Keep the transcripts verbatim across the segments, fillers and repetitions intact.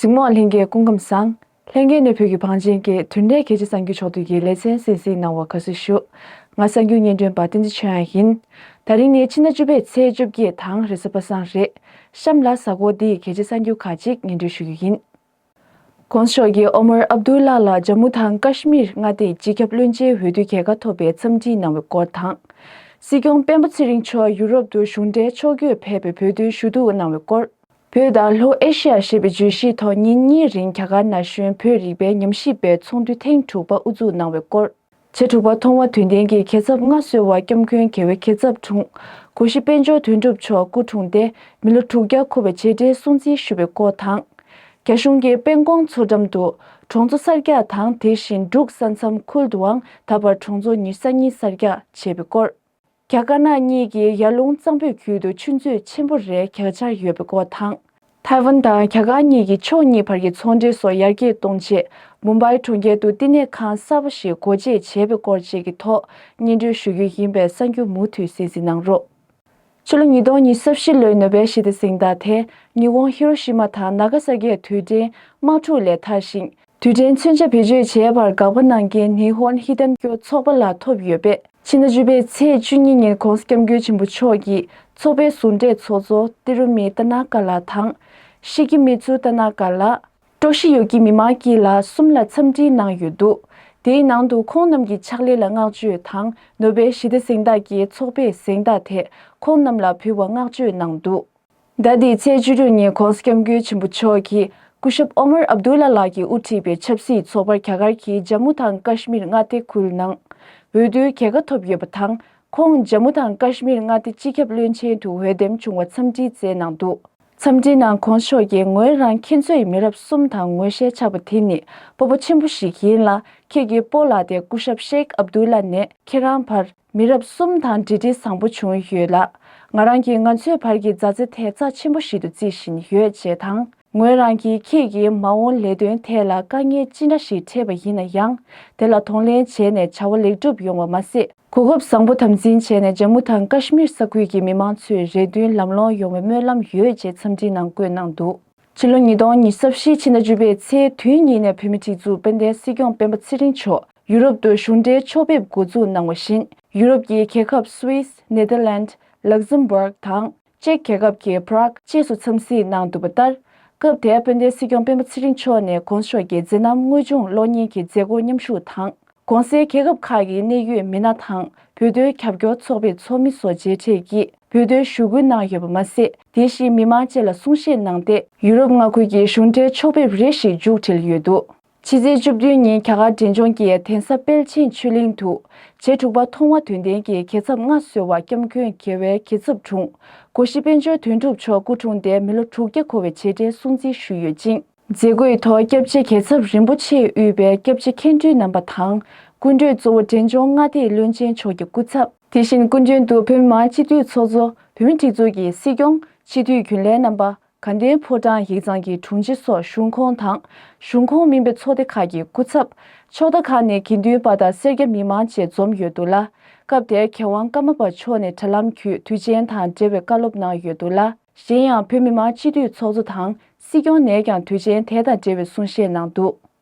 མི་མང་ལྷན་རྒྱས་སྐུ་ཁམས་བཟང་། ལྷན་རྒྱས་ནས་བོད་ཀྱི་བང་ཆེན་གྱི་དུས་འབྲེལ་གལ་ཆེ་གསར་འགྱུར་ཕྱོགས་བསྡུས་ཀྱི་ལེ་ཚན་གསན་གཟིགས་གནང་བར་དགའ་བསུ་ཞུ། ང་གསར་འགྱུར་སྙན་སྒྲོན་པ་བསྟན་འཛིན་ཆོས་དབྱངས་ཡིན། ད་རིང་ནི་ཕྱི་ཟླ་བཅུ་པའི་ཚེས་བཅོ་བརྒྱད་དང་རེས་གཟའ་པ་སངས་རེད། གཤམ་ལ་གཟའ་འཁོར་འདིའི་གལ་ཆེ་གསར་འགྱུར་ཁག་ཅིག་སྙན་སྒྲོན་ཞུ་རྒྱུ་ཡིན། ྋགོང་ས་མཆོག་གིས་ཨོ་མར་ཨབ་དུ་ལ་ལ་ཇམ་མུ་དང་ཀ་ཤི་མིར་མངའ་སྡེའི་སྤྱི་ཁྱབ་བློན་ཆེན་འོས་བསྡུའི་རྒྱལ་ཁ་ཐོབ་པའི་འཚམས་འདྲི་གནང་བའི་སྐོར་དང་། སྲིད་སྐྱོང་སྤེན་པ་ཚེ་རིང་མཆོག་ཡུ་རོབ་ཏུ་གཞུང་འབྲེལ་ཕྱོགས་བསྐྱོད་ཕེབས་པའི་བོད་དོན་ཞུ་གཏུག་གནང་བའི་སྐོར། བོད་དང་ལྷོ་ཨེ་ཤི་ཡ་ཞེས་པའི་བརྗོད་གཞིའི་ཐོག་ཉིན་གཉིས་རིང་རྒྱ་གར་ན་གཞོན་བོད་རིག་པའི་ཉམས་ཞིབ་པའི་ཚོགས་འདུ་ཐེངས་དྲུག་པ་དབུ་འཛུགས་གནང་བའི་སྐོར། བྱེ་དྲུག་པ་མཐོང་བ་དོན་ལྡན་གྱི་རྒྱལ་ཚབ་མངའ་གསོལ་བ་སྐྱབས་མགོན་རྒྱལ་བའི་རྒྱལ་ཚབ་དྲུང་གོ་ཤྲི་དཔལ་འབྱོར་དོན་གྲུབ་མཆོག་སྐུ་འཁྲུངས་ཏེ་མི་ལོ་དྲུག་བརྒྱ་འཁོར་བའི་རྗེས་དྲན་སྲུང་བརྩི་ཞུ་བའི་སྐོར་དང་། རྒྱ་གཞུང་གིས་དཔལ་ཀོང་མཚོ་འགྲམ་དུ་གྲོང་ཚོ་གསར་རྒྱག་དང་དེ་བཞིན་འབྲུག་ས་མཚམས་ཁུལ་དུའང་ད་བར་གྲོང་ཚོ་ཉེར་གཉིས་གསར་རྒྱག་བྱས་པའི་སྐོར། རྒྱ་དཀར་ནག་གཉིས་ཀྱི་ཡར་ཀླུང་གཙང་པོའི་ཁུལ་དུ་ཆུ་མཛོད་ཆེན་པོ་རེ་རྒྱག་འཆར་ཡོད་པའི་སྐོར་དང་། ཐའེ་ཝན་དང་རྒྱ་གར་གཉིས་ཀྱི་ཕྱོགས་གཉིས་བར་གྱི་ཚོང་འབྲེལ་སོགས་ཡར་རྒྱས་གཏོང་ཆེད་མུམ་བྷའི་གྲོང་ཁྱེར་དུ་བསྟི་གནས་ཁང་གསར་པ་ཞིག་སྒོ་འབྱེད་བྱས་པའི་སྐོར་བཅས་ཀྱི་ཐོག་སྙན་སྒྲོན་ཞུ་རྒྱུ་ཡིན་པས་གསར་འགྱུར་མུ་མཐུད་གསན་གཟིགས་གནང་རོགས། ཕྱི་ལོ་ཉིས་སྟོང་ཉི་ཤུ་རྩ་བཞི་ལོའི་ནོ་བེལ་ཞི་བདེ་གཟེངས་རྟགས་དེ་ཉི་ཧོང་ཧི་རོ་ཤི་མ་དང་ན་ག་ས་ཀིའི་རྡུལ་ཕྲན་དམག་འཁྲུག་ལས་ཐར་ཞིང་། རྡུལ་ཕྲན་མཚོན་ཆ་བེད་སྤྱོད་བྱས་པར་དགག་པ་གནང་མཁན་ཉི་ཧོང་ཧི་ཏན་ཀྱོ་ཚོགས་པ་ལ་ཐོབ་ཡོད་པས། ཕྱི་ཟླ་བཅུ་པའི་ཚེས་བཅུ་གཉིས་ཉིན་ྋགོང་ས་ྋསྐྱབས་མགོན་ཆེན་པོ་མཆོག་གིས་ཚོགས་པའི་ཟུང་འབྲེལ་ཚོགས་གཙོ་ཏི་རུ་མི་ཏ་ན་ཀ་ལགས་དང་། ཤི་ཀི་མི་ཚུ་ཏ་ན་ཀ་ལགས། ཀྲོ་ཤི་ཡོ་ཀི་མི་མང་གི་ལགས་གསུམ་ལ་འཚམས་འདྲི་གནང་ཡོད་འདུག་དེའི་ནང་དུ་ཁོང་རྣམས་ཀྱི་ཕྱག་ལས་ལ་བསྔགས་བརྗོད་དང་ནོ་བེལ་ཞི་བདེ་གཟེངས་རྟགས་ཀྱི་ཚོགས་པས་གཟེངས་རྟགས་དེ་ཁོང་རྣམས་ལ་ཕུལ་བ་བསྔགས་བརྗོད་གནང་འདུག་ཟླ་འདིའི་ཚེས་བཅུ་དྲུག་ཉིན་ྋགོང་ས་ྋསྐྱབས་མགོན་ཆེན་པོ་མཆོག་གིས་སྐུ་ཞབས་ཨོ་མར་ཨབ་དུ་ལ་ལགས་ཀྱིས་དབུ་ཁྲིད་པའི་ཆབ་སྲིད་ཚོགས་པར་རྒྱ་གར་གྱི་ཇམ་མུ་དང་ཀ་ཤི་མིར་མངའ་སྡེ་ཁུལ་ནང་འོས་བསྡུའི་རྒྱལ་ཁ་ཐོབ་ཡོད་པ་དང་། ཁོང་ཇམ་མུ་དང་ཀ་ཤི་མིར་མངའ་སྡེ་སྤྱི་ཁྱབ་བློན་ཆེན་དུ་འོས་འདེམས་བྱུང་བར་འཚམས་འདྲི་བསྩལ་གནང་འདུག་འཚམས་འདྲིའི་ནང་ྋགོང་ས་མཆོག་གིས་ངོས་རང་ཁྱེད་ཚོའི་མི་རབས་གསུམ་དང་ངོ་ཤེས་ཆགས་པ་དེ་ནི་སྤོབས་པ་ཆེན་པོ་ཞིག་ཡིན་ལ། ཁྱེད་ཀྱི་སྤོ་ལགས་ཏེ་སྐུ་ཞབས་ཤེག་ཨབ་དུ་ལ་ནས་ཁྱེད་རང་བར་མི་རབས་གསུམ་དང་འབྲེལ་འདྲིས་བཟང་པོ་བྱུང་ཡོད་ལ། ང་རང་གིས་ང་ཚོའི་བར་གྱི་མཛའ་བརྩེ་དེ་རྩ་ཆེན་པོ་ཞིག་ཏུ་བརྩི་བཞིན་ཡོད་ཅེས་དང་། ངོས་རང་གིས་ཁྱེད་ཀྱིས་མ་འོངས་ལས་དོན་ཐད་ལ་དཀའ་ངལ་ཅི་འདྲ་ཞིག་འཕྲད་པ་ཡིན་ན་ཡང་། དེ་ལ་གདོང་ལེན་བྱས་ནས་བྱ་བ་ལེགས་གྲུབ་ཡོང་བ་མ་ཟད། གོ་སྐབས་བཟང་པོ་དམ་འཛིན་བྱས་ནས་ཇམ་མུ་དང་ཀ་ཤི་མིར་ས་ཁུལ་གྱི་མི་མང་ཚོའི་རེ་འདུན་ལམ་ལྷོང་ཡོང་བའི་སྨོན་ལམ་ཡོད་ཅེས་འཚམས་འདྲིའི་ནང་བཀོད་གནང་འདུག་ཕྱི་ལོ་ཉིས་སྟོང་ཉི་ཤུ་རྩ་བཞི་ཕྱི་ཟླ་བཅུ་པའི་ཚེས་བདུན་ཉིན་ནས་བོད་མིའི་སྒྲིག་འཛུགས་དཔལ་ལྡན་སྲིད་སྐྱོང་སྤེན་པ་ཚེ་རིང་མཆོག་ཡུ་རོབ་ཏུ་གཞུང་འབྲེལ་ཕྱོགས་ཕེབས་འགོ་འཛུགས་གནང་བ་བཞིན། ཡུ་རོབ་ཀྱི་རྒྱལ་ཁབ་སུད་སི། ནེ་དར་ལན། ལག་སམ་བྷག་དང་། ཅེཀ་རྒྱལ་ཁབ་ཀྱི་པ་རག་བཅས་སུ་འཚམས་གཟིགས་གནང་འདུག་པ་ལྟར། སྐབས་དེར་དཔལ་ལྡན་སྲིད་སྐྱོང་སྤེན་པ་ཚེ་རིང་མཆོག་ནས་ྋགོང་ས་མཆོག་གི་མཛད་རྣམ་དངོས་བྱུང་གློག་བརྙན་གྱི་མཛད་སྒོར་མཉམ་ཞུགས་དང་། གོང་གསལ་རྒྱལ་ཁབ་ཁག་གི་གནད་ཡོད་མི་སྣ་དང་བོད་དོན་རྒྱབ་སྐྱོར་ཚོགས་པའི་ཚོགས་མི་སོགས་མཇལ་འཕྲད་ཀྱིས་བོད་དོན་ཞུ་སྐུལ་གནང་ཡོད་པ་མ་ཟད། དེ་བཞིན་མི་མང་བཅས་ལ་གསུང་བཤད་གནང་སྟེ། ཡུ་རོབ་མངའ་ཁུལ་གྱི་གཞུང་འབྲེལ་ཕྱོགས་ཕེབས་རེ་ཞིག་མཇུག་སྒྲིལ་ཡོད་འདུག་ཕྱི་ཚེས་བཅུ་བདུན་ཉིན་རྒྱ་གར་འབྲས་ལྗོངས་ཀྱི་གདན་ས་དཔལ་ཆེན་ཆོས་གླིང་དུ། བྱེ་དྲུག་པ་མཐོང་བ་དོན་ལྡན་གྱི་རྒྱལ་ཚབ་མངའ་གསོལ་བ་སྐྱབས་མགོན་རྒྱལ་བའི་རྒྱལ་ཚབ་དྲུང་། གོ་ཤྲི་དཔལ་འབྱོར་དོན་གྲུབ་མཆོག་སྐུ་འཁྲུངས་ཏེ་མི་ལོ་དྲུག་བརྒྱ་འཁོར་བའི་རྗེས་དྲན་སྲུང་བརྩི་ཞུས་ཡོད་ཅིང་། མཛད་སྒོའི་ཐོག་སྐྱབས་རྗེ་རྒྱལ་ཚབ་རིན་པོ་ཆེས་དབུས་པའི་སྐྱབས་རྗེ་མཁན་སྤྲུལ་རྣམ་པ་དང་། སྐུ་མགྲོན་གཙོ་བོ་འབྲས་ལྗོངས་མངའ་སྡེའི་བློན་ཆེན་མཆོག་གི་སྐུ་ཚབ། དེ་བཞིན་སྐུ་མགྲོན་དུ་བོད་མི་མང་སྤྱི་འཐུས་ཚོགས་གཙོ། བོད་མིའི་སྒྲིག་འཛུགས་ཀྱི་སྲིད་སྐྱོང་། སྤྱི་འཐུས་རྒྱུན་ལས་རྣམ་པ། དགའ་ལྡན་ཕོ་བྲང་ཡིག་ཚང་གི་དྲུང་ཆེ་སོགས་གཞུང་ཁོངས་དང་། གཞུང་ཁོངས་མིན་པའི་ཚོགས་སྡེ་ཁག་གི་སྐུ་ཚབ། ཕྱོགས་མཐའ་ཁག་ནས་དགེ་འདུན་པ་དང་སེར་སྐྱ་མི་མང་བཅས་འཛོམས་ཡོད་འདུག་ལ། སྐབས་དེར་མཁས་དབང་ཀརྨ་པ་མཆོག་ནས་དྲ་ལམ་བརྒྱུད་དུས་ཆེན་དང་འབྲེལ་བའི་བཀའ་སློབ་གནང་ཡོད་འདུག་ལ། གཞན་ཡང་བོད་མི་མང་སྤྱི་འཐུས་ཚོགས་གཙོ་དང་སྲིད་སྐྱོང་ནས་ཀྱང་དུས་ཆེན་དེ་དང་འབྲེལ་བའི་གསུང་བཤད་གནང་འདུག་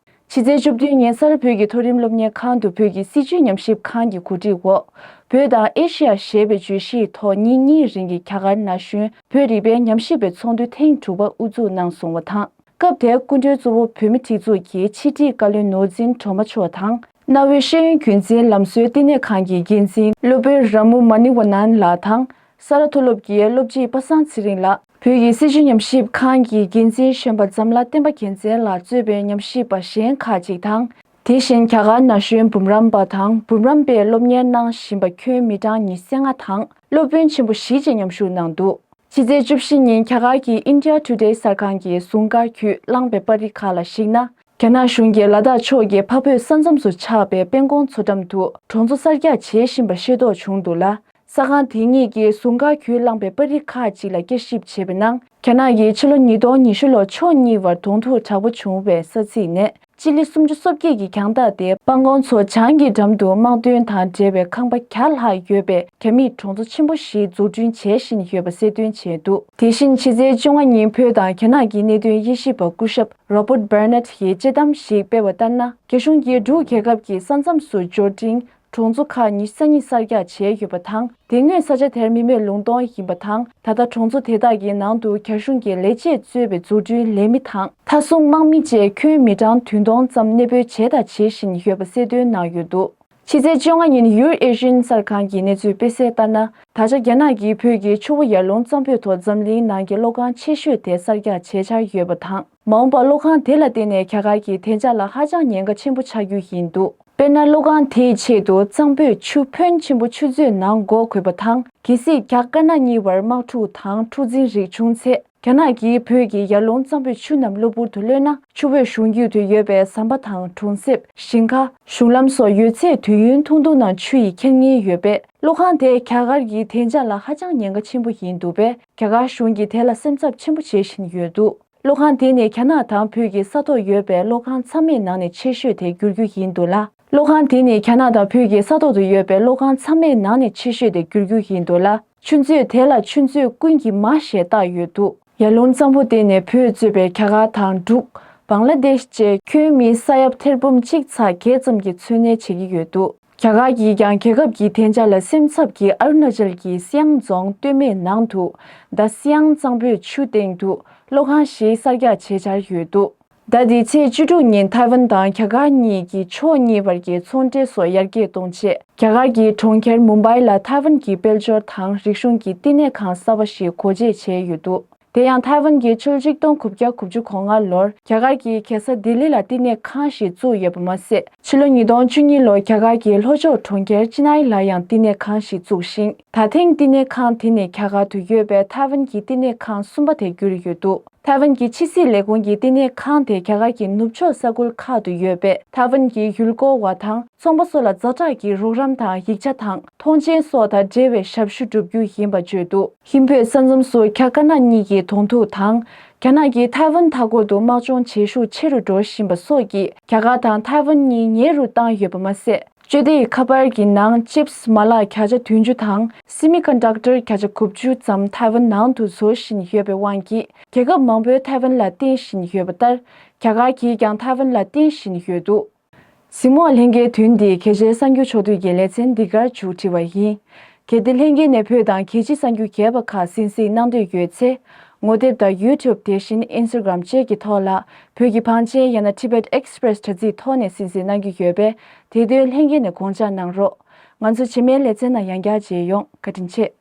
ཕྱི་ཚེས་བཅུ་བདུན་ཉིན་གསར་བོད་ཀྱི་མཐོ་རིམ་སློབ་གཉེར་ཁང་དུ་བོད་ཀྱི་སྲིད་བྱུས་ཉམས་ཞིབ་ཁང་གི་གོ་སྒྲིག་འོག་བོད་དང་ཨེ་ཤི་ཡ་ཞེས་པའི་བརྗོད་གཞིའི་ཐོག་ཉིན་གཉིས་རིང་གི་རྒྱ་གར་ན་གཞོན་བོད་རིག་པའི་ཉམས་ཞིབ་པའི་ཚོགས་འདུ་ཐེངས་དྲུག་པ་དབུ་འཛུགས་གནང་སོང་བ་དང་། སྐབས་དེར་སྐུ་མགྲོན་གཙོ་བོ་བོད་མིའི་སྒྲིག་འཛུགས་ཀྱི་ཕྱི་དྲིལ་བཀའ་བློན་ནོར་འཛིན་སྒྲོལ་མ་མཆོག་དང་། གནའ་བོའི་ཤེས་ཡོན་རྒྱུན་འཛིན་ལམ་སྲོལ་བསྟི་གནས་ཁང་གི་འགན་འཛིན་སློབ་དཔོན་ར་མུ་མ་ནི་ཝ་ནན་ལགས་དང་། ས་རཱ་མཐོ་སློབ་ཀྱི་སློབ་སྤྱི་པ་སངས་ཚེ་རིང་ལགས། བོད་ཀྱི་སྲིད་བྱུས་ཉམས་ཞིབ་ཁང་གི་འགན་འཛིན་གཞོན་པ་འཛམ་ལྷ་བསྟན་པ་རྒྱལ་མཚན་ལགས་གཙོས་པའི་ཉམས་ཞིབ་པ་གཞན་ཁག་ཅིག་དང་། དེ་བཞིན་རྒྱ་གར་ན་གཞོན་འབུམ་རམས་པ་དང་འབུམ་རམས་པའི་སློབ་གཉེར་གནང་བཞིན་པ་ཁྱོན་མི་གྲངས་ཉི་ཤུ་རྩ་ལྔ་དང་སློབ་དཔོན་ཆེན་པོ་བཞི་བཅས་མཉམ་ཞུགས་གནང་འདུག་ཕྱི་ཚེས་བཅུ་བཞི་ཉིན་རྒྱ་གར་གྱི་India Today གསར་ཁང་གི་ཟུར་མཁར་བརྒྱུད་བླངས་པའི་པར་རིས་ཁག་ལ་གཞིགས་ན། རྒྱ་ནག་གཞུང་གིས་ལ་དྭགས་ཕྱོགས་ཀྱི་འཕགས་བོད་ས་མཚམས་སུ་ཆགས་པའི་དཔལ་ཀོང་མཚོ་འགྲམ་དུ་གྲོང་ཚོ་གསར་རྒྱག་བྱེད་བཞིན་པ་ཤེས་རྟོགས་བྱུང་འདུག་ལ། ས་ཁང་དེ་གཉིས་ཀྱིས་ཟུར་མཁར་ཁུལ་བླངས་པའི་པར་རིས་ཁག་ཅིག་ལ་བསྐྱར་ཞིབ་བྱས་པའི་ནང་། རྒྱ་ནག་གིས་ཕྱི་ལོ་ཉིས་སྟོང་ཉི་ཤུ་ལོར་ཕྱོགས་གཉིས་བར་གདོང་ཐུག་དྲག་པོ་བྱུང་བའི་ས་ཚིགས་ནས་སྤྱི་ལེ་སུམ་ཅུ་སོ་བརྒྱད་ཀྱི་གྱང་ཐག་དེ་སྤང་གོང་མཚོ་བྱང་གི་འགྲམ་དུ་དམག་དོན་དང་འབྲེལ་བའི་ཁང་པ་བརྒྱ་ལྷག་ཡོད་པའི་རྒྱ་མིའི་གྲོང་ཚོ་ཆེན་པོ་ཞིག་འཛུགས་སྐྲུན་བྱེད་བཞིན་ཡོད་པ་གསལ་སྟོན་བྱས་འདུག་དེ་བཞིན་ཕྱི་ཚེས་བཅོ་ལྔ་ཉིན་བོད་དང་རྒྱ་ནག་གི་གནད་དོན་དབྱེ་ཞིབ་པ་སྐུ་ཞབས་Robert Burnett ཡིས་དཔྱད་གཏམ་ཞིག་སྤེལ་བ་ལྟར་ན། རྒྱ་གཞུང་གིས་འབྲུག་རྒྱལ་ཁབ་ཀྱི་ས་མཚམས་སུ་འབྱོར་འབྲིང་གྲོང་ཚོ་ཁག་ཉི་ཤུ་རྩ་གཉིས་གསར་རྒྱག་བྱས་ཡོད་པ་དང་། དེ་སྔོན་ས་ཆ་དེར་མི་མེད་ལུང་སྟོང་ཡིན་པ་དང་། ད་ལྟ་གྲོང་ཚོ་དེ་དག་གི་ནང་དུ་རྒྱ་གཞུང་གི་ལས་བྱེད་གཙོས་པའི་འཛུགས་སྐྲུན་ལས་མི་དང་། མཐའ་སྲུང་དམག་མི་བཅས་ཁྱོན་མི་གྲངས་བདུན་སྟོང་ཙམ་གནས་སྤོས་བྱས་དང་བྱེད་བཞིན་ཡོད་པ་གསལ་སྟོན་གནང་ཡོད་འདུག་ཕྱི་ཚེས་བཅོ་ལྔ་ཉིན་ཡུར་ཨེ་ཤི་ཡན་གསར་ཁང་གིས་གནས་ཚུལ་སྤེལ་གསལ་ལྟར་ན། ད་ཆ་རྒྱ་ནག་གིས་བོད་ཀྱི་ཆུ་བོ་ཡར་ཀླུང་གཙང་པོའི་ཐོག་འཛམ་གླིང་ནང་གི་གློག་ཁང་ཆེ་ཤོས་དེ་གསར་རྒྱག་བྱེད་འཆར་ཡོད་པ་དང་། མ་འོངས་པར་གློག་ཁང་དེ་ལ་བརྟེན་ནས་རྒྱ་གར་གྱི་བདེ་འཇགས་ལ་ཧ་ཅང་ཉེན་ཁ་ཆེན་པོ་ཆགས་རྒྱུ་ཡིན་འདུག་དཔེར་ན། གློག་ཁང་དེའི་ཆེད་དུ་གཙང་པོས་ཆུ་ཕོན་ཆེན་པོ་ཆུ་མཛོད་ནང་འགོག་དགོས་པ་དང་། གལ་སྲིད་རྒྱ་དཀར་ནག་གཉིས་བར་དམག་འཁྲུག་དང་འཁྲུག་འཛིང་རིགས་བྱུང་ཚེ། རྒྱ་ནག་གིས་བོད་ཀྱི་ཡར་ཀླུང་གཙང་པོའི་ཆུ་རྣམས་གློ་བུར་དུ་གློད་ན། ཆུ་བོས་གཞུང་བརྒྱུད་དུ་ཡོད་པའི་ཟམ་པ་དང་གྲོང་གསེབ། ཞིང་ཁ། གཞུང་ལམ་སོགས་ཡོད་ཚད་དུས་ཡུན་ཐུང་ཐུང་ནང་ཆུ་ཡིས་ཁྱེར་ཉེན་ཡོད་པས། གློག་ཁང་དེ་རྒྱ་གར་གྱི་བདེ་འཇགས་ལ་ཧ་ཅང་ཉེན་ཁ་ཆེན་པོ་ཡིན་འདུག་པས། རྒྱ་གར་གཞུང་གིས་དེ་ལ་སེམས་འཚབ་ཆེན་པོ་བྱེད་བཞིན་ཡོད་འདུག་གློག་ཁང་དེ་ནི་རྒྱ་ནག་དང་བོད་ཀྱི་ས་ཐོག་ཡོད་པའི་གློག་ཁང་ཚང་མའི་ནང་ནས་ཆེ་ཤོས་དེ་འགྱུར་རྒྱུ་ཡིན་འདུག་ལ། གློག་ཁང་དེ་ནི་རྒྱ་ནག་དང་བོད་ཀྱི་ས་ཐོག་ཏུ་ཡོད་པའི་གློག་ཁང་ཚང་མའི་ནང་ནས་ཆེ་ཤོས་དེ་འགྱུར་རྒྱུ་ཡིན་འདུག་ལ། ཆུ་མཛོད་དེ་ལ་ཆུ་མཛོད་ཀུན་གྱི་མ་ཞེས་བཏགས་ཡོད་འདུག་ཡར་ཀླུང་གཙང་པོ་དེ་ནི་བོད་གཙོས་པའི་རྒྱ་གར་དང་འབྲུག་བང་ལ་དེཤ་བཅས་ཁྱོན་མི་ས་ཡ་ཐེར་འབུམ་གཅིག་ཚེག་བརྒྱད་ཙམ་གྱི་ཚོད་གཉེར་བྱེད་ཀྱི་ཡོད་འདུག་རྒྱ་གར་གྱིས་ཀྱང་རྒྱལ་ཁབ་ཀྱི་བདེ་འཇགས་ལ་སེམས་འཚབ་ཀྱིས་ཨ་རུ་ན་ཅལ་གྱི་སི་ཡང་རྫོང་སྟོད་སྨད་ནང་དུ་ད་སི་ཡང་གཙང་པོའི་ཆུ་སྟེང་དུ་གློག་ཁང་ཞིག་གསར་རྒྱག་བྱེད་འཆར་ཡོད་འདུག་ཟླ་འདིའི་ཚེས་བཅུ་དྲུག་ཉིན་ཐའེ་ཝན་དང་རྒྱ་གར་གཉིས་ཀྱི་ཕྱོགས་གཉིས་བར་གྱི་ཚོང་འབྲེལ་སོགས་ཡར་རྒྱས་གཏོང་ཆེད། རྒྱ་གར་གྱི་གྲོང་ཁྱེར་མུམ་བྷའི་ལ་ཐའེ་ཝན་གྱི་དཔལ་འབྱོར་དང་རིག་གཞུང་གི་བསྟི་གནས་ཁང་གསར་པ་ཞིག་སྒོ་འབྱེད་བྱས་ཡོད་འདུག་དེ་ཡང་ཐའེ་ཝན་གྱིས་ཕྱི་ལོ་ཆིག་སྟོང་དགུ་བརྒྱ་དགུ་བཅུ་གོ་ལྔ་ལོར་རྒྱ་གར་གྱི་རྒྱལ་ས་ལྡི་ལི་ལ་བསྟི་གནས་ཁང་ཞིག་བཙུགས་ཡོད་པ་མ་ཟད། ཕྱི་ལོ་ཉིས་སྟོང་བཅུ་གཉིས་ལོར་རྒྱ་གར་གྱི་ལྷོ་ཕྱོགས་གྲོང་ཁྱེར་ཅི་ནའི་ལ་ཡང་བསྟི་གནས་ཁང་ཞིག་བཙུགས་ཤིང་། ད་ཐེངས་བསྟི་གནས་ཁང་དེ་ནི་རྒྱ་གར་དུ་ཡོད་པའི་ཐའེ་ཝན་གྱི་བསྟི་གནས་ཁང་གསུམ་པ་དེ་གྱུར་ཡོད་འདུག་ཐའེ་ཝན་གྱི་ཕྱི་སྲིད་ལས་ཁུངས་ཀྱི་བསྟི་གནས་ཁང་དེ་རྒྱ་གར་གྱི་ནུབ་ཕྱོགས་ས་ཁུལ་ཁག་ཏུ་ཡོད་པའི་ཐའེ་ཝན་གྱི་ཡུལ་སྐོར་བ་དང་ཚོང་པ་སོགས་ལ་ཛ་དྲག་གི་རོགས་རམ་དང་ཡིག་ཆ་དང་མཐོང་མཆན་སོགས་དང་འབྲེལ་བའི་ཞབས་ཞུ་བསྒྲུབ་རྒྱུ་ཡིན་པ་བརྗོད་འདུག་ཧིན་བོད་ས་མཚམས་སུ་རྒྱ་དཀར་ནག་གཉིས་ཀྱི་གདོང་ཐུག་དང་། རྒྱ་ནག་གིས་ཐའེ་ཝན་མཐའ་འཁོར་དུ་དམག་སྦྱོང་བྱེད་ཤུགས་ཆེ་རུ་འགྲོ་བཞིན་པ་སོགས་ཀྱིས་རྒྱ་གར་དང་ཐའེ་ཝན་གཉིས་ཉེ་རུ་བཏང་ཡོད་པ་མ་ཟད། སྤྱོད་བདེའི་ཁ་པར་གྱི་ནང་ཅིབས་མ་ལག་བརྒྱ་ཆ་བདུན་ཅུ་དང་སེ་མི་ཀོན་ཌག་ཊར་བརྒྱ་ཆ་དགུ་བཅུ་ཙམ་ཐའེ་ཝན་ནང་དུ་བཟོ་བཞིན་ཡོད་པའི་དབང་གིས། རྒྱལ་ཁབ་མང་པོས་ཐའེ་ཝན་ལ་བརྟེན་བཞིན་ཡོད་པ་ལྟར། རྒྱ་གར་གྱིས་ཀྱང་ཐའེ་ཝན་ལ་བརྟེན་བཞིན་ཡོད་འདུག་གཟིགས་མོ་བ་ལྷན་རྒྱས། དོན་འདིས་གལ་ཆེའི་གསར་འགྱུར་ཕྱོགས་བསྡུས་ཀྱི་ལེ་ཚན་འདི་གར་མཇུག་སྒྲིལ་བ་ཡིན། གལ་ཏེ་ལྷན་རྒྱས་ནས་བོད་དང་རྒྱལ་སྤྱིའི་གསར་འགྱུར་རྒྱས་པ་ཁག་གསན་གཟིགས་གནང་འདོད་ཡོད་ཚེ། ངོ་དེབ་དང་ཡུ་ཊུབ་དེ་བཞིན་ཨིན་སི་ཊ་གྷི་རམ་བཅས་ཀྱི་ཐོག་ལ་བོད་ཀྱི་བང་ཆེན་ཡང་ན་Tibet Express དྲ་ཚིགས་ཐོག་ནས་གསན་གཟིགས་གནང་རྒྱུ་ཡོད་པས། དེ་དོན་ལྷན་རྒྱས་ནས་དགོངས་འཇགས་གནང་རོགས། ང་ཚོ་རྗེས་མའི་ལེ་ཚན་ནང་ཡང་བསྐྱར་མཇལ་ཡོང་། བཀའ་དྲིན་ཆེ།